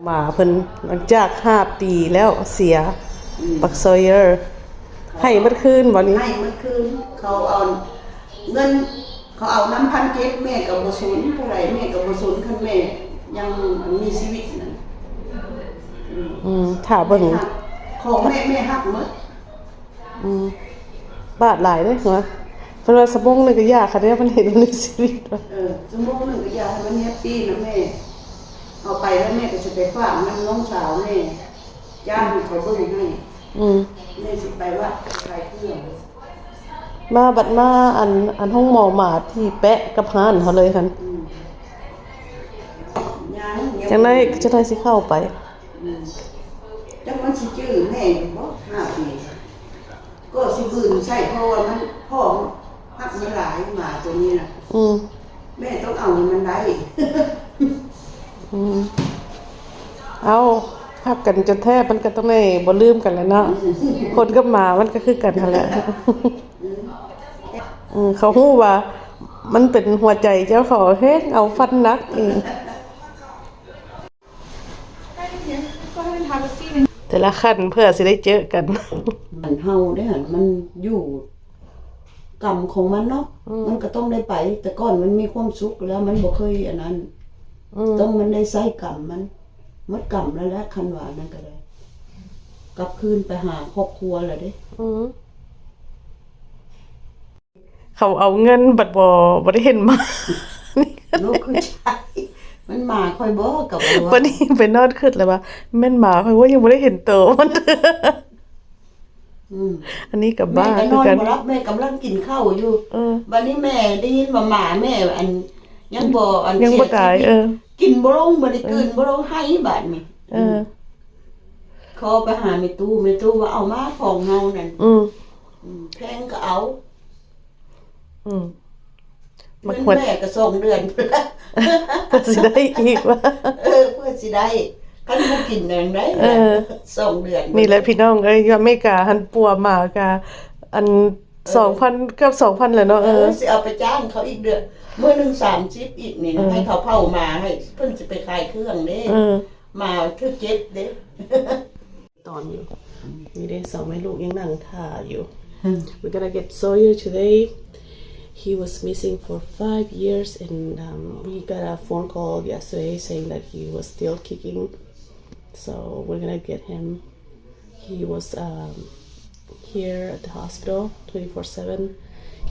ໝາເພິ່ນ ຫຼັງຈາກຫ້າປີແລ້ວເສຍ. ອືມ ບັກຊອຍເຢີ ໃຫ້ໝົດຄືນບໍ່ນີ້? ໃຫ້ໝົດຄືນ. ເຂົາເອົາເງິນ ເຂົາເອົານຳພັນເຈັດ ແມ່ກໍບໍ່ສົນເທົ່າໃດ ແມ່ກໍບໍ່ສົນ ຄັນແມ່ຍັງມີຊີວິດນັ້ນ. ອືມ ຖ້າເບິ່ງ ຂອງແມ່ ແມ່ຮັບໝົດ. ອືມ ບາດຫຼາຍເດ້ ເພິ່ນວ່າ ເພິ່ນວ່າຊົ່ວໂມງໜຶ່ງກໍຢ່າ ຄັນແມ່ນມັນເຫັນມັນມີຊີວິດວ່າ. ເອີ ຊົ່ວໂມງໜຶ່ງກໍຢ່າໃຫ້ມັນແຮບປີ້ນຳແມ່. ເອົາໄປແລ້ວແມ່ກໍຊິໄປຝາກນຳນ້ອງສາວແມ່ ຈ້າງໃຫ້ເຂົາເບິ່ງໃຫ້. ອືມ ແມ່ຊິໄປວັດໄປຂາຍເຄື່ອງ. ມາ ບັດມາ ອັນ ອັນໂຮງໝໍໝາທີ່ແປະກັບຮ້ານເຮົາເລີຍຫັ້ນ. ອືມ ຍັງ ຈັ່ງໃດ ຈັ່ງໃດຊິເຂົ້າໄປ. ອືມ ຈັກມັນຊິຈື່ແມ່ຢູ່ບໍ່ ຫ້າປີ ກໍຊິບືນໃສ່ ເພາະວ່າມັນ ພໍ່ຮັກມັນຫຼາຍ ໝາຕົວນີ້ນະ. ອືມ ແມ່ຕ້ອງເອົາໃຫ້ມັນໄດ້. ອືມ ເອົາ ຮັກກັນຈົນແທ້ ມັນກໍຕ້ອງໄດ້ບໍ່ລືມກັນແຫຼະເນາະ. ອືມ ຄົນກັບໝາມັນກໍຄືກັນຫັ້ນແຫຼະ. ອືມ ເອີ ເຂົາຮູ້ວ່າມັນເປັນຫົວໃຈເຈົ້າ ເຂົາແຮງເອົາຟັນໜັກອີກ. ແຕ່ລະຂັ້ນເພື່ອຊິໄດ້ເຈີກັນ. ອັນເຮົາເດ້ຫັ້ນ ມັນຢູ່ກຳຂອງມັນເນາະ. ອືມ ມັນກໍຕ້ອງໄດ້ໄປ. ແຕ່ກ່ອນມັນມີຄວາມສຸກແລ້ວ ມັນບໍ່ເຄີຍອັນນັ້ນ. ອືມ ຕ້ອງມັນໄດ້ໃຊ້ກຳມັນ. ໝົດກຳແລ້ວແຫຼະ ຄັນວ່ານັ້ນກໍໄດ້ ກັບຄືນໄປຫາຄອບຄົວແລ້ວເດ້. ອືມ ເຂົາເອົາເງິນບັດບໍ່ ບໍ່ໄດ້ເຫັນໝາ. ລູກຄືໃຈ ມັນໝາຂ້ອຍບໍ່ ກໍບໍ່ວ່າ. ບັດນີ້ໄປນອນຄຶດແລ້ວວ່າ ແມ່ນໝາຂ້ອຍບໍ່ ຍັງບໍ່ໄດ້ເຫັນໂຕມັນ. ອືມ ອັນນີ້ກໍບ້າຄືກັນ ແມ່ກໍນອນບໍ່ຫຼັບ ແມ່ກຳລັງກິນເຂົ້າຢູ່. ເອີ ບັດນີ້ແມ່ໄດ້ຍິນວ່າໝາແມ່ ອັນ ຍັງບໍ່ ອັນ ຍັງບໍ່ຕາຍ. ເສຍຊີວິດ ເອີ ກິນບໍ່ລົງ ບັດນີ້ ເອີ ກືນບໍ່ລົງ ໄຫ້ບາດນີ້. ເອີ ອືມ ຂໍໄປຫາແມ່ຕູ້ ແມ່ຕູ້ວ່າເອົາມາຂອງເຮົານັ້ນ. ອືມ ອືມ ແພງກໍເອົາ. ອືມ ເງິນແມ່ກໍສອງເດືອນພຸ້ນລະ ເພື່ອຊິໄດ້ອີກວ່າ. ເອີ ເພື່ອຊິໄດ້ ຄັນບໍ່ກິນແນວໃດ. ເອີ ສອງເດືອນ. ນີ້ແຫຼະພີ່ນ້ອງເອີຍ ຢູ່ອາເມລິກາຫັ້ນ ປົວໝາກະ ອັນ ເອີ ສອງພັນ ກັບສອງພັນແຫຼະເນາະ. ເອີ ເອີ ຊິເອົາໄປຈ້າງເຂົາອີກເດືອນ ມື້ໜຶ່ງສາມສິບອີກນີ້. ເອີ ໃຫ້ເຂົາເຜົາໝາ ໃຫ້ເພິ່ນຊິໄປຂາຍເຄື່ອງເດ້. ເອີ ໝາຖືກເຈັບເດ້. ຕອນຢູ່ ນີ້ເດ້ ສອງແມ່ລູກຍັງນັ່ງຖ້າຢູ່. We're gonna get Sawyer today. He was missing for five years, and, um, we got a phone call yesterday saying that he was still kicking. So we're gonna get him. He was, um, here at the hospital twenty-four seven.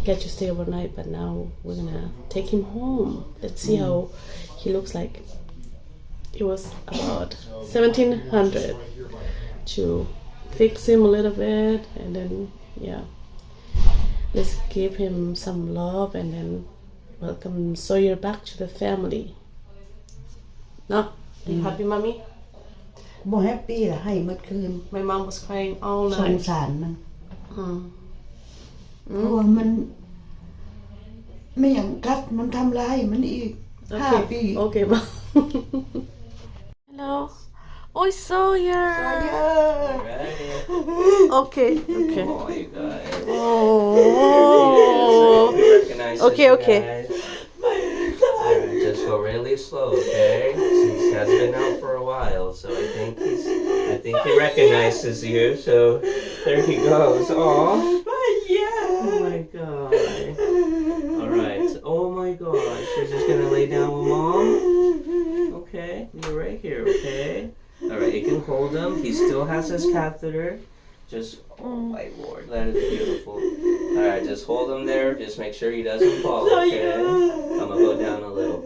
He had to stay overnight, but now we're gonna take him home. Let's see how he looks like. It was about seventeen hundred to fix him a little bit, and then, yeah. Let's give him some love and then welcome Sawyer back to the family. ເນາະ. Are you happy, Mommy? ບໍ່ແຮບປີ້ລະ ໄຫ້ໝົດຄືນ. My mom was crying all night. ສົງສານມັນ. ອືມ ເພາະວ່າມັນ ແມ່ຫຍັງກັດ ມັນທຳລາຍມັນອີກ ຫ້າປີ. ໂອເຄ ໂອເຄ. Hello. Oh, Sawyer. Sawyer. Alright. Okay, okay. Oh, you guys. Oh. Recognize you guys. Okay, okay. Alright, just go really slow, okay? He's been out for a while, so I think he's, I think he recognizes you, so there he goes. Aw. Oh my God. All right. Oh my gosh. You're just gonna lay down with mom? Okay. You're right here, okay? All right. You can hold him. He still has his catheter. Just, oh my Lord. That is beautiful. All right. Just hold him there. Just make sure he doesn't fall, okay? I'm gonna go down a little.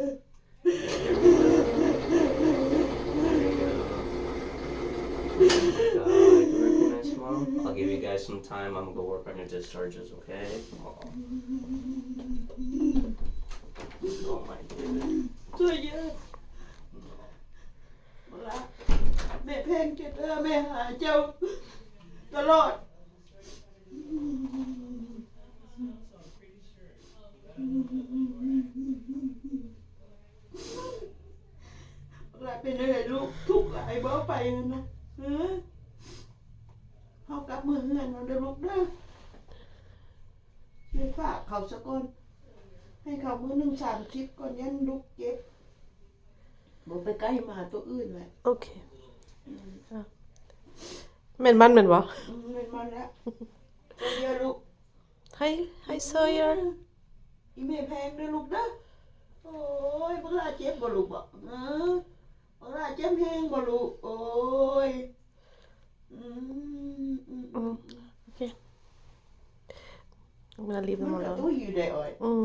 There you go. Good. Recognize mom. I'll give you guys some time. I'm gonna go work on your discharges, okay? Oh my goodness. ແມ່ແພງເຈັດເດີ ແມ່ຫາເຈົ້າຕະຫຼອດ. ຫຼາຍເປັນຈັ່ງໃດລູກ ທຸກຫຼາຍບໍ່ໄປຫັ້ນນະ? ເອີ ເຮົາກັບເມືອເຮືອນເຮົາເດີລູກເດີ. ໄປຝາກເຂົາສາກ່ອນ ໃຫ້ເຂົາມື້ໜຶ່ງສາມສິບກ່ອນ ຢ້ານລູກເຈັບ. ບໍ່ໄປໃກ້ໝາຕົວອື່ນແຫຼະ ໂອເຄ ອ່ະ ແມ່ນມັນແມ່ນບໍ່? ອືມ ແມ່ນມັນແຫຼະ ຕົວດຽວລູກ Hi, hi, Sawyer. ອີແມ່ແພງເດີລູກເດີ ໂອ້ຍ ບັກຫຼ້າເຈັບບໍ່ລູກ ບໍ່ ເອີ ບັກຫຼ້າເຈັບແຮງບໍ່ລູກ ໂອ້ຍ ອືມ ອືມ ໂອເຄ I'm gonna leave ມັ them ນກະ alone. ຕຸ້ຍຢູ່ໄດ໋ ອ້ອຍ ອືມ